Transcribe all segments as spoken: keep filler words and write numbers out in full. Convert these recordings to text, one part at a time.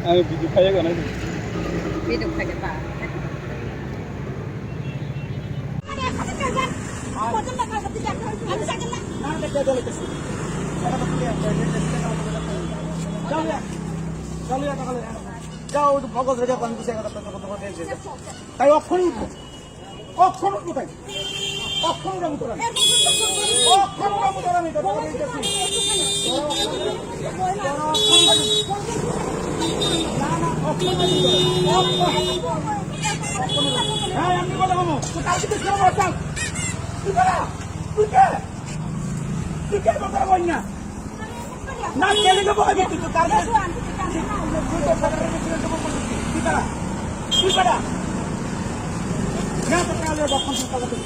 Ang video khaiyakgana. Video khaikha ta. Jao, jao, jao, jao. Jao, itu bagus aja, kan bisa kata, kata, kata, kata, kata. Tayo, aku ni. Okhon utai. Okhon utai mutora. Okhon utai mutora ni kata kata ni. Na na, okhon utai mutora. Okhon. Hai, amni kota kamu. Kita kita semua datang. Kita, kita, kita mutora banyak. Na kele ke boy bitu tu karne. Kita, kita. Na to kale bakon tu kale tu.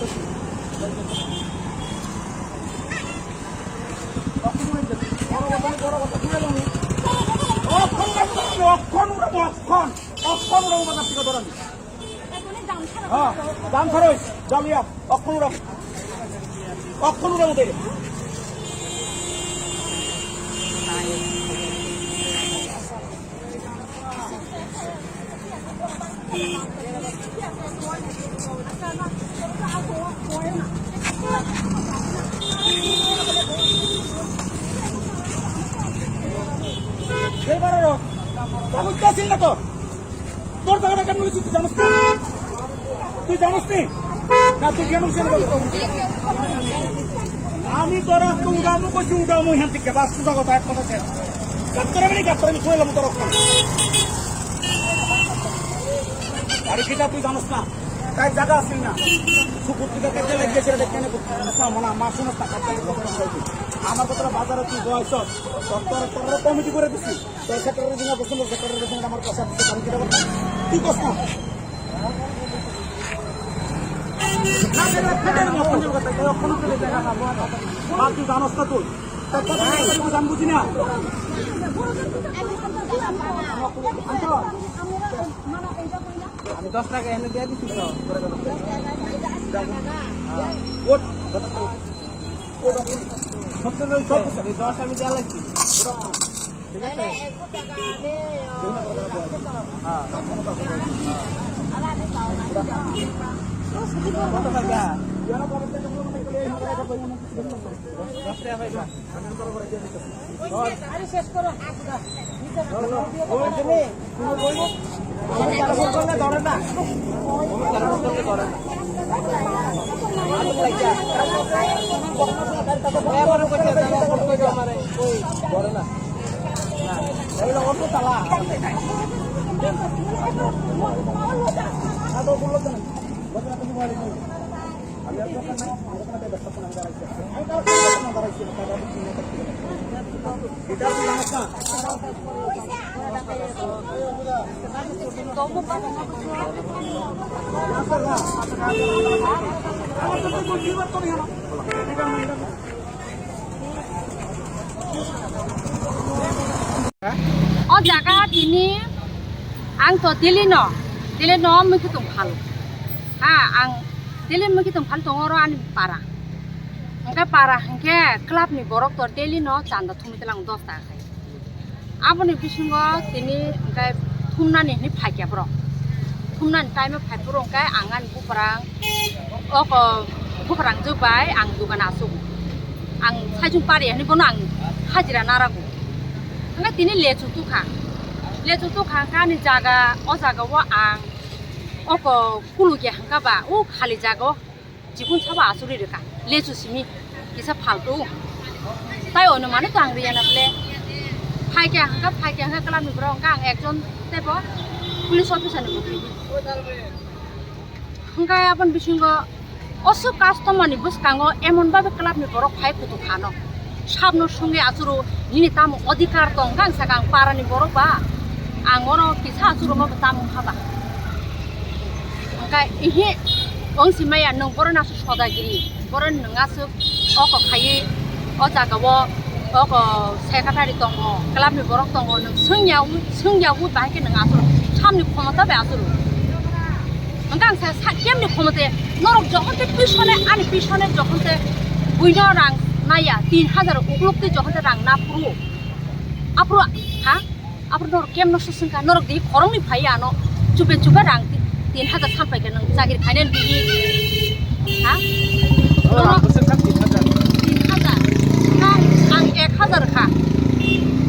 Okhon, okhon, okhon, okhon. Okhon, okhon, okhon. Ha, dam saroi, jaliya, okhon ura. Okhon ura ude. Ebar aro, tabuk kasil na to. তোর জায়গাটা কেমন হয়েছে তুই জানিস না? তুই জানিস নি? না, তুই কেন সেটা বলবি? আমি তোরা তো উড়ামু করছি, উড়ামু এখান থেকে, বাস সোজা কথা, এক কথা শেষ। কাট করে বেরিয়ে কাট করে আমি খুঁজলাম তোর ওখানে। আরে কিতা তুই জানিস না? তাই জায়গা আসিল না। সুপুর তুই কাটতে লাগিয়ে সেটা দেখে না, মনে হয় আমার শুনিস না, কাটতে আমার কথা বাজারে তুই বয়স, তোর, তোর, তোর কমিটি করে দিছি। তো সেক্রেটারি দিন বসুন, সেক্রেটারি বসুন, আমার কথা দিতে পারি কিনা বলতো? তুই কস না। না, সেটা ফেটে না, ফোন করতে, তাই ফোন করে দেখা না, বল। আর তুই জানোস না তুই। তাই কত টাকা করে বুঝ, আমি বুঝি না। আমি দশ টাকা এনে দিয়ে দিচ্ছি তো। ওট। সত্তর রয়েছে, এই দশ আমি দেওয়া লাগছি। O jaga tini ang to Delhi no, Delhi no mui khe tong phal. Ha, ang Delhi mui khe tong phal tongo oro ani para. Hwnkhe para hwnkhe club ni borok to Delhi no chanda thumui tlang dos taka khai. Aboni bisingo tini hwnkhe thumnani hinwi phaikha borok. Thumnani time o phai phuru hwnkhe ang ani buprang oko buprang jwk bai ang dogan achuk. Ang saichung pari hinwi bono ang hajira narago. Hwnkhe tini lechu tukha. Lechu tukha hwnkhe ani jaga, o jaga o ang oko kulukya hwnkha ba o khali jaga o. Chikun sabo asuri rwkha, lechu simi kisa phaltu. Tai ono mane to ang riya na ble. Phaikya hwnkha, phaikya hwnkha club ni borok hwnkha ang ekjon teibo police officer ni bwkhwi. Hwnkha aboni bisingo osuk customer ni bwskango emon babe club ni borok phai kutuk khano. Sabno sungwi achuru nini tamo odhikar tong hwnkha ang sakha ang para ni borok ba. Ang oro kisa achuru ma tamo wngkha ba. Hwnkha ihi wng si maya nwng borok na Sodagiri, borok nwng aswk oko khaiwi o jaga o oko secretary tongo, club ni borok tongo, nwng swngya, swngya wi bahai khe nwng aswk samni khomota bai aswk. Hwnkhe ang sa, sa, kemni khomota, norok jokhon tei pisone, ani pisone jokhon tei buino rang naya, tin hajar ukluk tei jokhon tei rang na phuru, aphuru, ha? Abro norok kem no susung kha, norok di khorong ni phai ano. Chupe chupe rang ti-, tin hajar san pai kha nang chakri khainani di. Ha? Norok tin hajar. Tin hajar. Ang, ang ek hajar kha.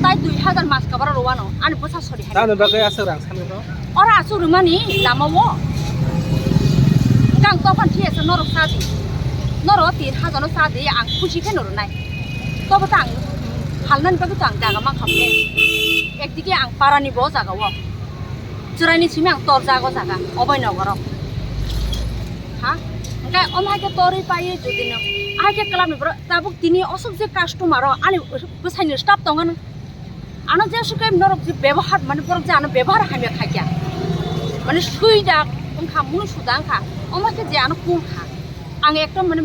Tai dui hajar mas kabara rowano. Ani bwsa sori hai. Tamo bagwi aswk rang san kha? Ora aswk rwmani lama o. Kang tokhan thiyasa norok sa di. Norok tin hajar no sa di, ang khusi khe norok nai. Tobo to ang halnani bagwi to ang jaga mankha bole. Ekdike ang parani bo jaga o. Chwraini simi ang tor jago jaga, obai nogoro. Ha? Hwnkhe omo hai khe torwi paiwi jodi no. Ahai khe club ni borok tabuk tini osok je customer o ani bwsaini staff tongano. Ano je suke norok je bebohar, mane borok je ano bebohar hamya khaikya. Mane sui dak wngkha, munu suda wngkha. Omo khe je ano kung kha. Ang ekdom mane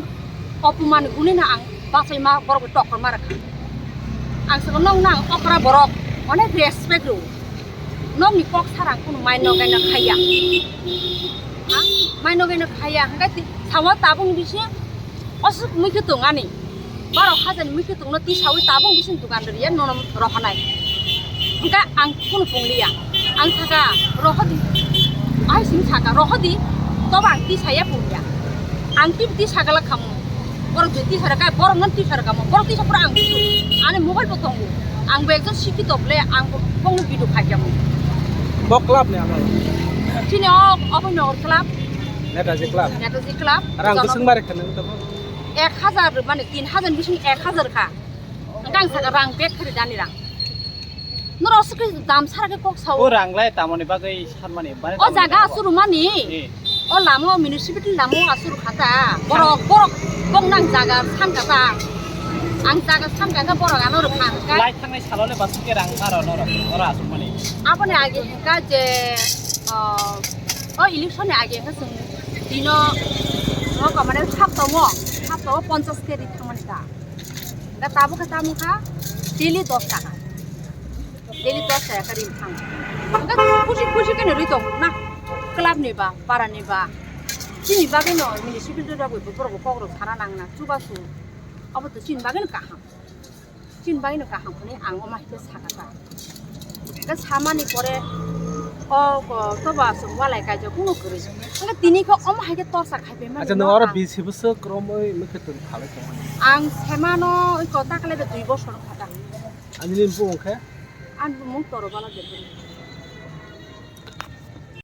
opoman guni na ang bachai ma borok tokor ma rakha. Ang sabo nong nang okra borok onek respect ro. Nokni kok sarang kunu mai nogai no khaiya. Ha? Mai nogai no khaiya. Hingke ti-, sawa tabung bisi osuk mui khe tong ani. Baro hajar ni mui khe tongno tisawi tabung bising dukan riya nono rohonai. Hingke ang kunu pungliya. Ang saka rohodi. Ai sing saka rohodi. Toba ang tisaya pungliya. Ang tib tisagala khamu. Borok joi tisara kai, borok non tisara kamo. Borok tisa pura ang tisa. Ani mobile bo tongo. Ang bo ekjon sikhi tokle, ang bo bongni video khaikamo. Bo club ni amo. Chini o, obo Nogor club. Netaji club. Netaji club. Rang Jono- kusung bare khana tamo. Ek hajar mane tin hajar bising ek hajar kha. Engkang saka rang bek khari dani rang. Norok aswk khe dam sara khe kok sao. O rang lai tamoni bagwi sanmani, bani O tamoni jaga bagwi. Aswk rwmani. Eh. O lama o municipality lama o aswk rwkha ta. Borok, borok, bok nang jaga san kha ta. Ang jaga san kha ta borok ano rwkha hwnkhe. Lai thangnai salo le baswk khe rang maro norok, oro aswk mani. Aboni age hwnkha je, o, o election ni age hwnkha chwng dino, o kamane hapta o, hapta o ponchash kg thangmani ta. Da tabuk khe tamo kha daily dos taka. Daily dos taka ring thang. Hwnkhe khusi khusi khe rwi tong na. Club ni ba, para ni ba. Chini bagwi no municipality rok bo borok kok rok sana nang na. Chubasu. Abo to chini bagwi no kaham. Chini bagwi no kaham hwnwi ang omo hai khe saka ta. Hwnkhe samani pore o ko to ba aswk walai kaijak kuno kwrwi. Hwnkhe tini khe omo hai khe torsa khai phaimani Acha no no oro ang. Bisi bwswk romwi mukhe tong phalai tong. Ang semano oi ko takle de dui bosor kha ta. Ani ni bumung khe? Ani bumung Toro Bala Debbarma.